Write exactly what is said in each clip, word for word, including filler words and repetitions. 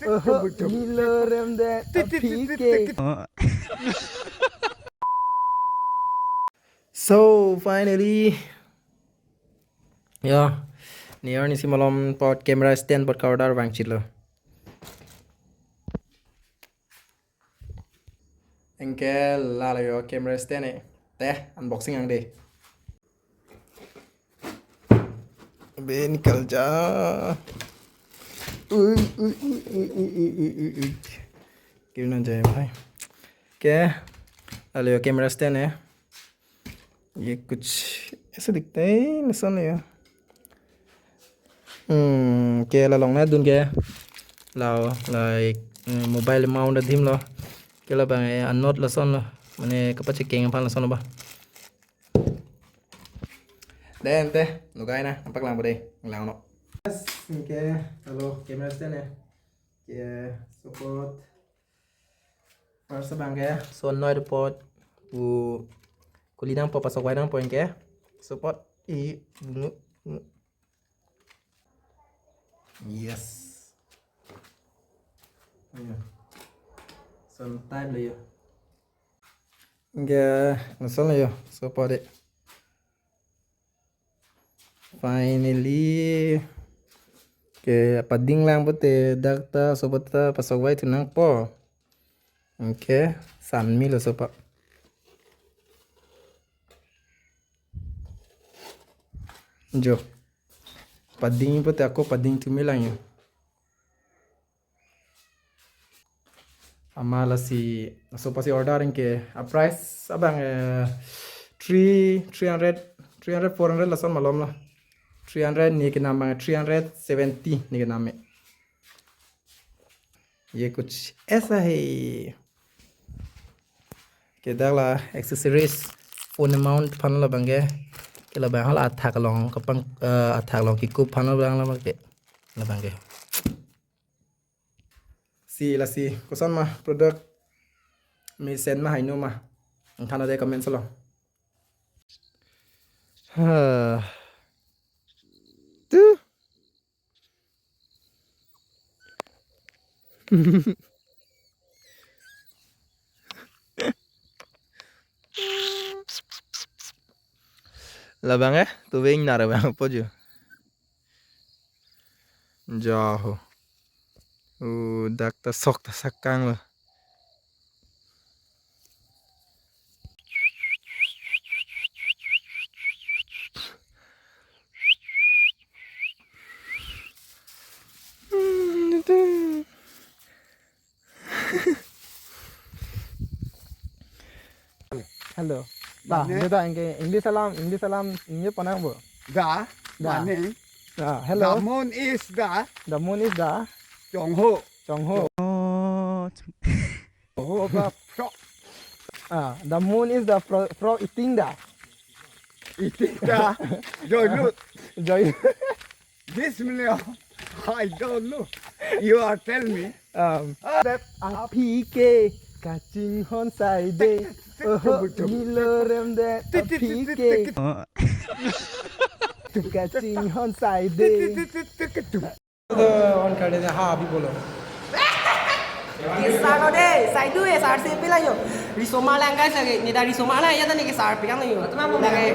Oho, nilorem de aphi ke. So finally, yo, ne arnisi malom apot camera stand apot ka-order vangchitlo. Anke lalo yo camera stand e. Te, unboxing ang de. Be nikal ja. Ui, ui, ui. Kiri na jai bhai. Ke, lalo yo camera stand e. Ye kuch aisa dikhta hai, lason yo. Hmm, ke la along nangdun ke. Lao, like, mm, mobile mount adim lo. Ke labang e anot lason lo. Mane kapachekeng aphan lason lo ba. Den te, nugai na, ampak lang bade, lang no. Yes, anke, lalo, camera stand e. Ke, support. Parsa bang ke, so noi report. Pu, kuli nangpo pasok vai nangpo anke. Support, i, bungu, bungu. Yes. Ayo. Son type lo yo. Anke, lason lo yo, support de. Finally. Ke, pading lang pute, dak ta, support ta, pasok vai thu nangpo. Anke, sanmi lo support. Jo. Pading pute ako pading thumi lang yo. Amat lasi, so pasi order anke, a price abang, eh, three, three hundred, three hundred, four hundred lason malom lo. Three hundred ne kenam abang, three hundred seventy ne kenam e. Ye kuch aisa hai. Ke dak la accessories, phone mount aphan labang ke. Ke labang hala athak along kapang, eh, athak along kikup aphan labang labang ke. Labang ke. Si lasi, koson ma product, mesen ma haino ma. Angkhan ade comment solo. Ha. Tu. Labang eh, tu wing nar bang po ju. Jaho. Uh, dak ta sok ta sakang lo. Hello. Ba, mane? Dada, anke English alam, English alam, English panang bo. Da, da. Mane? Da, hello. The moon is the, the moon is the Chongho. Chongho. Oh, the frog. Ah, the moon is the fro-, frog eating the. Eating the. Joy look. Joy. This million, I don't know. You are tell me. Um, ah, that aphi ke kachinghon sai de. Oho, nilorem de aphi ke. Kachinghon sai de. On kar de, ha, abhi bolo. Ye sir lo de, saidu e, sir se pila yo. Riso malang guys lagi, nida riso malang ya tadi ke sir pegang yo. Lagi.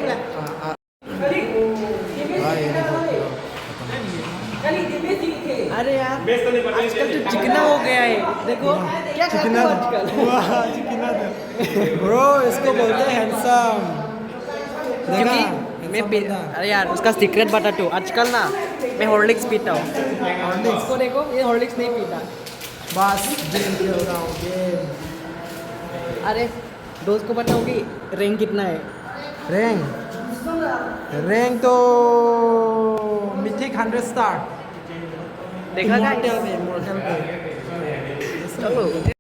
अरे यार, आजकल तो चिकना हो गया है। देखो, क्या खाते हो आजकल? वाह, चिकना था। Bro, इसको बोलते हैं handsome। क्योंकि देखा? मैं पी-, अरे यार, उसका सीक्रेट बता तू। आजकल ना, मैं हॉर्लिक्स पीता हूँ। हॉर्लिक्स? इसको देखो, ये हॉर्लिक्स नहीं पीता। बस, गेम खेल रहा हूँ, गेम। अरे, दोस्त को बताओ कि रैंक कितना है? रैंक? रैंक तो मिथिक हंड्रेड स्टार। देखा guys? इमॉर्टल पे, इमॉर्टल पे। चलो।